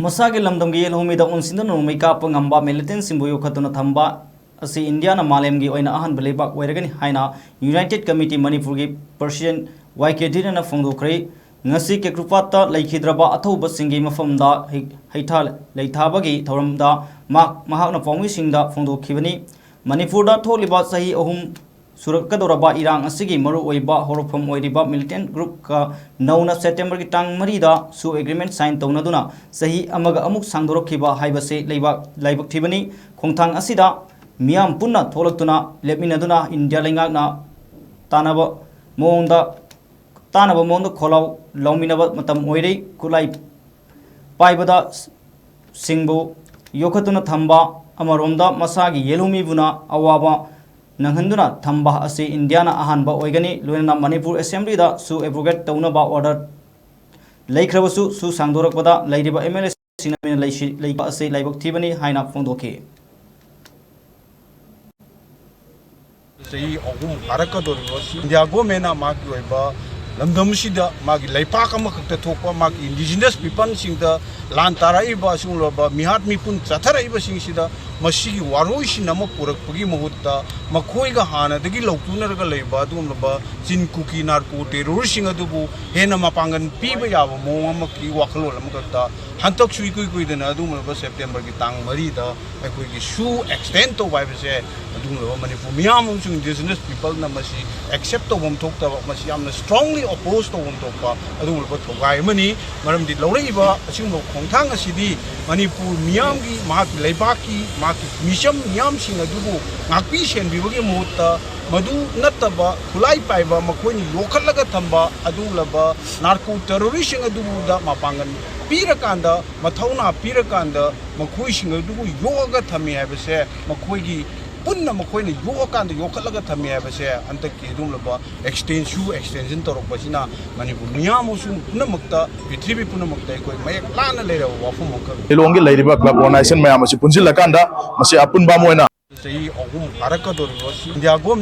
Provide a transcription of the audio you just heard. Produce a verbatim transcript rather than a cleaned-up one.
ꯃꯁꯥꯒꯤ ꯂꯝꯗꯝꯒꯤ ꯌꯦꯜꯍꯧꯃꯤꯗ ꯑꯣꯟꯁꯤꯟꯗꯨꯅ ꯅꯣꯡꯃꯩ ꯀꯥꯞꯄ ꯉꯝꯕ ꯃꯤꯂꯤꯇꯦꯟꯁꯤꯡꯕꯨ ꯌꯣꯛꯈꯠꯇꯨꯅ ꯊꯝꯕ ꯑꯁꯤ ꯏꯟꯗꯤꯌꯥꯅ ꯃꯥꯂꯦꯝꯒꯤ ꯑꯣꯏꯅ ꯑꯍꯥꯟꯕ ꯂꯩꯕꯥꯛ ꯑꯣꯏꯔꯒꯅꯤ ꯍꯥꯏꯅ ꯌꯨꯅꯥꯏꯇꯦꯗ ꯀꯃꯤꯇꯤ ꯃꯅꯤꯄꯨꯔꯒꯤ ꯄ꯭ꯔꯁꯤꯗꯦꯟ ꯋꯥꯏ ꯀꯦ ꯙꯤꯔꯅ ꯐꯣꯡꯗꯣꯛꯈ꯭ꯔꯦ꯫ ꯉꯁꯤ ꯀꯦꯀ꯭ꯔꯨꯄꯥꯠꯇ ꯂꯩꯈꯤꯗ꯭ꯔꯕ ꯑꯊꯧꯕꯁꯤꯡꯒꯤ ꯃꯐꯝꯗ ꯍꯩ-, ꯍꯩꯊꯥ ꯂꯩꯊꯥꯕꯒꯤ ꯊꯧꯔꯝꯗ ꯃꯍꯥꯛ, ꯃꯍꯥꯛꯅ ꯄꯥꯎꯃꯤꯁꯤꯡꯗ ꯐꯣꯡꯗꯣꯛꯈꯤꯕꯅꯤ꯫ ꯃꯅꯤꯄꯨꯔꯗ ꯊꯣꯛꯂꯤꯕ ꯆꯍꯤ ꯑꯍꯨꯝ ꯁꯨꯔꯛꯀꯗꯧꯔꯕ ꯏꯔꯥꯡ ꯑꯁꯤꯒꯤ ꯃꯔꯨꯑꯣꯏꯕ ꯍꯧꯔꯛꯐꯝ ꯑꯣꯏꯔꯤꯕ ꯃꯤꯂꯤꯇꯦꯟ ꯒ꯭ꯔꯨꯞꯀ ꯅꯧꯅ ꯁꯦꯞꯇꯦꯝꯕꯔꯒꯤ ꯇꯥꯡ ꯃꯔꯤꯗ ꯁꯨ ꯑꯦꯒ꯭ꯔꯤꯃꯦꯟ ꯁꯥꯏꯟ ꯇꯧꯅꯗꯨꯅ ꯆꯍꯤ ꯑꯃꯒ ꯑꯃꯨꯛ ꯁꯥꯡꯗꯣꯔꯛꯈꯤꯕ ꯍꯥꯏꯕꯁꯤ ꯂꯩꯕꯥꯛ ꯂꯥꯏꯕꯛ ꯊꯤꯕꯅꯤ꯫ ꯈꯣꯡꯊꯥꯡ ꯑꯁꯤꯗ ꯃꯤꯌꯥꯝ ꯄꯨꯟꯅ ꯊꯣꯛꯂꯛꯇꯨꯅ ꯂꯦꯞꯃꯤꯟꯅꯗꯨꯅ ꯏꯟꯗꯤꯌꯥ ꯂꯩꯉꯥꯛꯅ ꯇꯥꯟꯅꯕ ꯃꯑꯣꯡꯗ, ꯇꯥꯟꯅꯕ ꯃꯑꯣꯡꯗ ꯈꯣꯜꯂꯥꯎ ꯂꯥꯎꯃꯤꯟꯅꯕ ꯃꯇꯝ ꯑꯣꯏꯔꯦ꯫ ꯈꯨꯠꯂꯥꯏ ꯄꯥꯏꯕꯗ ꯁꯤꯡꯕꯨ ꯌꯣꯛꯈꯠꯇꯨꯅ ꯊꯝꯕ ꯑꯃꯔꯣꯝꯗ ꯃꯁꯥꯒꯤ ꯌꯦꯜꯍꯧꯃꯤꯕꯨꯅ ꯑꯋꯥꯕ ꯅꯪꯍꯟꯗꯨꯅ ꯊꯝꯕ ꯑꯁꯤ ꯏꯟꯗꯤꯌꯥꯅ ꯑꯍꯥꯟꯕ ꯑꯣꯏꯒꯅꯤ꯫ ꯂꯣꯏꯅꯅ ꯃꯅꯤꯄꯨꯔ ꯑꯦꯁꯦꯝꯕ꯭ꯂꯤꯗ ꯁꯨ ꯑꯦꯕ꯭ꯔꯣꯒꯦꯠ ꯇꯧꯅꯕ ꯑꯣꯔꯗꯔ ꯂꯩꯈ꯭ꯔꯕꯁꯨ ꯁꯨ ꯁꯥꯡꯗꯣꯔꯛꯄꯗ ꯂꯩꯔꯤꯕ ꯑꯦꯝ ꯑꯦꯜ ꯑꯦꯁꯤꯡꯅ ꯂꯩꯁꯤ-, ꯂꯩꯕ ꯑꯁꯤ ꯂꯥꯏꯕꯛ ꯊꯤꯕꯅꯤ ꯍꯥꯏꯅ ꯐꯣꯡꯗꯣꯛꯈꯤ꯫ ꯆꯍꯤ ꯑꯍꯨꯝ ꯐꯥꯔꯛꯀꯗꯧꯔꯤꯕ ꯁꯤ ꯏꯟꯗꯤꯌꯥ ꯒꯣꯔꯃꯦꯟꯅ ꯃꯥꯒꯤ ꯑꯣꯏꯕ ꯂꯝꯗꯝꯁꯤꯗ ꯃꯥꯒꯤ ꯂꯩꯄꯥꯛ ꯑꯃꯈꯛꯇ ꯊꯣꯛꯄ ꯃꯥꯒꯤ ꯏꯟꯗꯤꯖꯤꯅꯁ ꯄꯤꯄꯜꯁꯤꯡꯗ ꯂꯥꯟ ꯇꯥꯔꯛꯏꯕ ꯑꯁꯤꯒꯨꯝꯂꯕ ꯃꯤꯍꯥꯠ ꯃꯤꯄꯨꯟ ꯆꯠꯊꯔꯛꯏꯕꯁꯤꯡꯁꯤꯗ ꯃꯁꯤꯒꯤ ꯋꯥꯔꯣꯏꯁꯤꯟ ꯑꯃ ꯄꯨꯔꯛꯄꯒꯤ ꯃꯍꯨꯠꯇ ꯃꯈꯣꯏꯒ ꯍꯥꯟꯅꯗꯒꯤ ꯂꯧꯇꯨꯅꯔꯒ ꯂꯩꯕ ꯑꯗꯨꯒꯨꯝꯂꯕ ꯆꯤꯟ ꯀꯨꯀꯤ ꯅꯥꯔꯀꯣ ꯇꯦꯔꯣꯔꯤꯁꯁꯤꯡ ꯑꯗꯨꯕꯨ ꯍꯦꯟꯅ ꯃꯄꯥꯡꯒꯜ ꯄꯤꯕ ꯌꯥꯕ ꯃꯑꯣꯡ ꯑꯃꯒꯤ ꯋꯥꯈꯜꯂꯣꯟ ꯑꯃꯈꯛꯇ ꯍꯟꯗꯛꯁꯨ ꯏꯀꯨꯏ ꯀꯨꯏꯗꯅ ꯑꯗꯨꯒꯨꯝꯂꯕ ꯁꯦꯞꯇꯦꯝꯕꯔꯒꯤ ꯇꯥꯡ ꯃꯔꯤꯗ ꯑꯩꯈꯣꯏꯒꯤ ꯁꯨ ꯑꯦꯛꯁꯇꯦꯟ ꯇꯧꯕ ꯍꯥꯏꯕꯁꯦ ꯑꯗꯨꯒꯨꯝꯂꯕ ꯃꯅꯤꯄꯨꯔ ꯃꯤꯌꯥꯝ ꯑꯃꯁꯨꯡ ꯏꯟꯗꯤꯖꯤꯅꯁ ꯄꯤꯄꯜꯅ ꯃꯁꯤ ꯑꯦꯛꯁꯦꯞ ꯇꯧꯐꯝ ꯊꯣꯛꯇꯕ, ꯃꯁꯤ ꯌꯥꯝꯅ ꯁ꯭ꯇꯔꯣꯡꯂꯤ ꯑꯣꯄꯣꯖ ꯇꯧꯐꯝ ꯊꯣꯛꯄ ꯑꯗꯨꯒꯨꯝꯂꯕ ꯊꯧꯒꯥꯏ ꯑꯃꯅꯤ꯫ ꯃꯔꯝꯗꯤ ꯂꯧꯔꯛꯏꯕ ꯑꯁꯤꯒꯨꯝꯕ ꯈꯣꯡꯊꯥꯡ ꯑꯁꯤꯗꯤ ꯃꯅꯤꯄꯨꯔ ꯃꯤꯌꯥꯝꯒꯤ, ꯃꯍꯥꯛꯀꯤ ꯂꯩꯕꯥꯛꯀꯤ, ꯃꯍꯥꯛꯀꯤ ꯃꯤꯆꯝ ꯃꯤꯌꯥꯝꯁꯤꯡ ꯑꯗꯨꯕꯨ ꯉꯥꯛꯄꯤ ꯁꯦꯟꯕꯤꯕꯒꯤ ꯃꯍꯨꯠꯇ ꯃꯗꯨ ꯅꯠꯇꯕ ꯈꯨꯠꯂꯥꯏ ꯄꯥꯏꯕ ꯃꯈꯣꯏꯅ ꯌꯣꯛꯈꯠꯂꯒ ꯊꯝꯕ ꯑꯗꯨꯒꯨꯝꯂꯕ ꯅꯥꯔꯀꯣ ꯇꯦꯔꯣꯔꯤꯁꯁꯤꯡ ꯑꯗꯨꯕꯨꯗ ꯃꯄꯥꯡꯒꯜ ꯄꯤꯔꯀꯥꯟꯗ, ꯃꯊꯧꯅꯥ ꯄꯤꯔꯀꯥꯟꯗ ꯃꯈꯣꯏꯁꯤꯡ ꯑꯗꯨꯕꯨ ꯌꯣꯛꯑꯒ ꯊꯝꯃꯤ ꯍꯥꯏꯕꯁꯦ, ꯃꯈꯣꯏꯒꯤ ꯄꯨꯟꯅ ꯃꯈꯣꯏꯅ ꯌꯣꯛꯑꯀꯥꯟꯗ ꯌꯣꯛꯈꯠꯂꯒ ꯊꯝꯃꯤ ꯍꯥꯏꯕꯁꯦ ꯍꯟꯗꯛꯀꯤ ꯑꯗꯨꯒꯨꯝꯂꯕ ꯑꯦꯛꯁꯇꯦꯟꯁꯨ ꯑꯦꯛꯁꯇꯦꯟꯁꯟ ꯇꯧꯔꯛꯄꯁꯤꯅ ꯃꯅꯤꯄꯨꯔ ꯃꯤꯌꯥꯝ ꯑꯃꯁꯨꯡ ꯄꯨꯝꯅꯃꯛꯇ, ꯄ꯭ꯔꯤꯊꯤꯕꯤ ꯄꯨꯝꯅꯃꯛꯇ ꯑꯩꯈꯣꯏ ꯃꯌꯦꯛ ꯂꯥꯅ ꯂꯩꯔꯕ ꯋꯥꯐꯝ ꯑꯃꯈꯛꯅꯤ꯫ ꯂꯤꯂꯣꯡꯒꯤ ꯂꯩꯔꯤꯕ ꯀ꯭ꯂꯕ ꯑꯣꯔꯒꯅꯥꯏꯖꯦꯁꯟ ꯃꯌꯥꯝ ꯑꯁꯤ ꯄꯨꯟꯁꯤꯜꯂꯀꯥꯟꯗ ꯃꯁꯤ ꯑꯄꯨꯟꯕ ꯑꯃ ꯑꯣꯏꯅ ꯆꯍꯤ ꯑꯍꯨꯝ ꯐꯥꯔꯛꯀꯗꯧꯔꯤꯕ ꯁꯤ ꯏꯟꯗꯤꯌꯥ ꯒꯣꯔꯃꯦꯟ